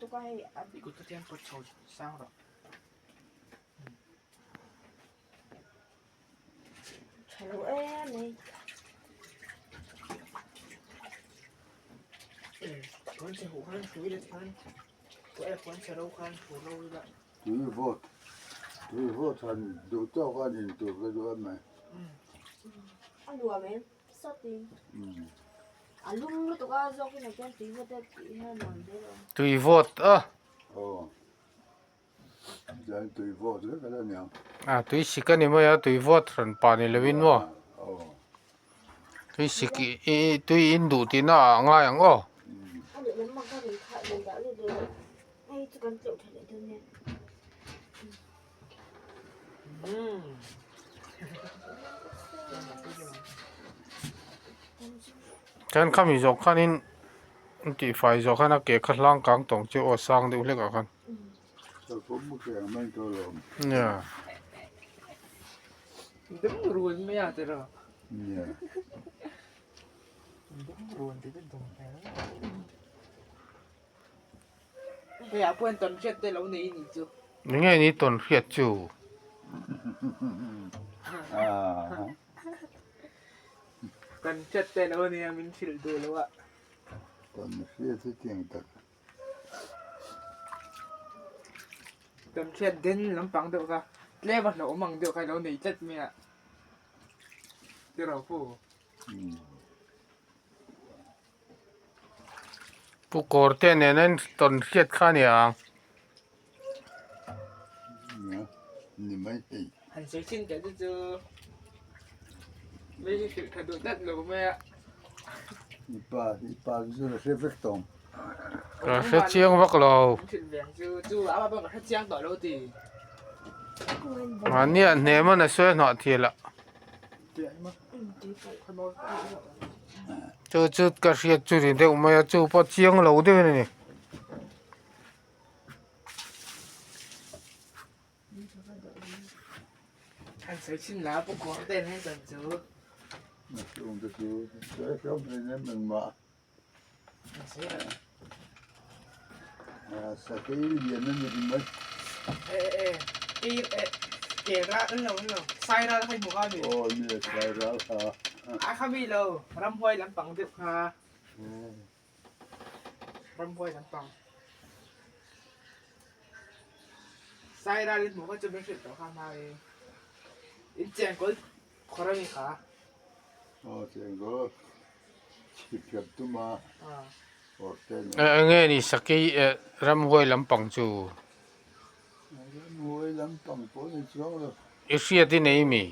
lutuk a hei a I kut te hian pawt chho sang rawh. Tha lo em mai. Puan chhe huh khan hrui let khan puan chhe ro khan hrui ro ila. Tui vawt tui vawt han duh tawk a nin tur ka duh em mai. A nuam em sawtin a lum lutuk a zawk in a chuan tui vawt a tih hian a nuam zel a. Tui vawt a. Aw. Chuan tui vawt vek ala niang. A tui sik a ni mai a tui vawt hran pah ni lovin maw. Aw. Tui sik i i tui in duh tihna ah a ngai ang aw. A lehlam bang kha rawn khah rawn dah lut rawh hei chu kan tleuh tha leh dawn nia. Chuan khami zawh khanin an tihfai zawh khan a ke kha hlang kang tawng chu aw sang deuh hlek ah khan. Nia. Enge ni tawn hriat chu? Kan hriat den lampang deuh kha tlem a hlauhawm ang deuh kha ilo nei tlat mai a tiraw pu. Pu kawr te nen a tawn hriat kha a ni ang. Han sawi chin teh te chu mi hi hrilh tha duh tlat lo mai a. Ka hre chiang vak lo. Mahni ah hnem a na sawi a hnah thial ah. Chu chu ka hriat chu ni deuh mai a chu pawh chiang lo deuh a ni. Eng nge ni sakei ramhuai lampang chu? I hriat i nei mi?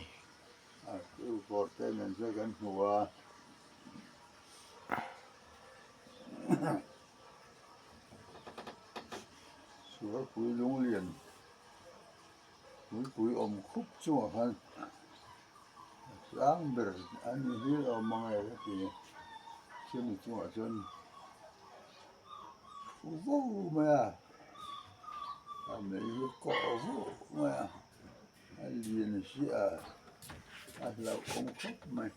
Sualpui lunglian tuipui awm khup chungah khan a tlang ber a ni hlir a awm ang e ka ti chumi chungah chuan thu vo mai a a mei hi kawh vuah mai a. A lian ziah a, a hlauhawm khawp mai.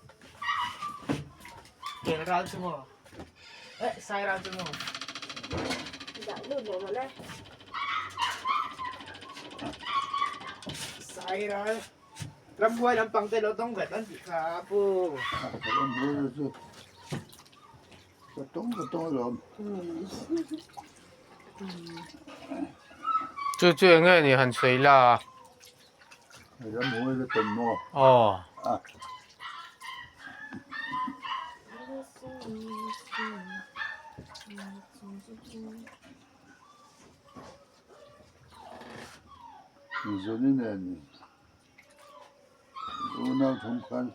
Kel ral chu maw? Eh, sai ral chu maw? Dah lut lo mawle. Sai ral. Ramhuai lampang te lo tawng vet an tih kha pu. Ramhuai chu ka tawng ka tawng alawm. Chu chu eng nge ni han sawi la? Ramhuai ka tawn maw? Aw. Zoni nen unau thum khan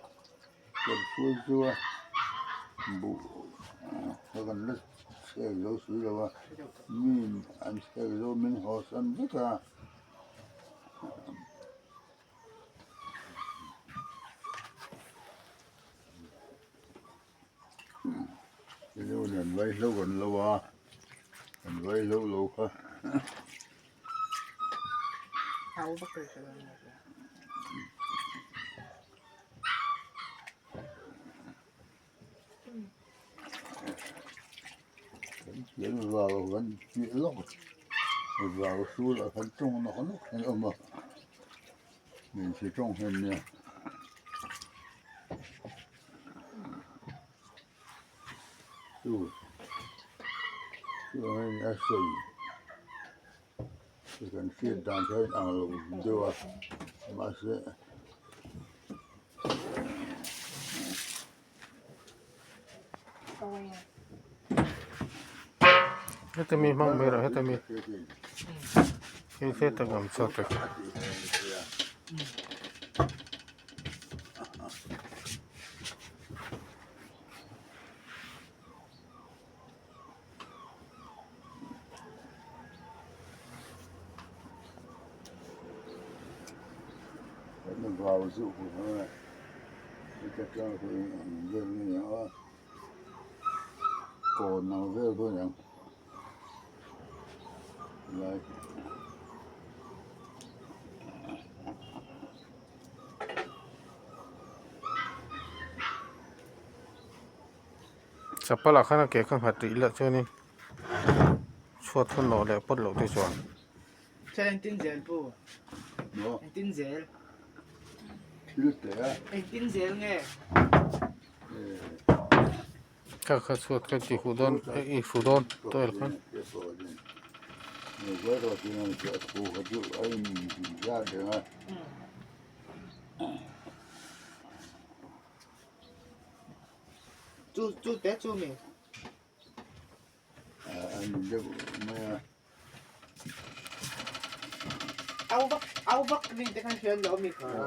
kan hruai chu a buh kha kan la chhek zo si lo a mi an chhek zo min haw san vek a. An vaihlo kan lo a an vaihlo lo kha. Kan Kan vau kan tih lawk vau sulah khan tawng nawk nawk hian a awm a hmeichhe tawng hian nia. Chu chu hei a sawi kan hriat dan kha a inang lo deuh a mahse. Heta mi hmang mai rawh heta mi hei heta ka awm chhuak tak. Chapal ah khan a ke kha nghat rih lah chuanin chhuat kha nawh leh pawt loh te chuan. Chuan engtin zel pu? Engtin zel? Thil teh a. Engtin zel nge? Kha kha chhuat kha ti huh dawn i hru dawn tawh khan. Chu chu te chu mi. Au vak au vak ri te khan hriat lo mi kha.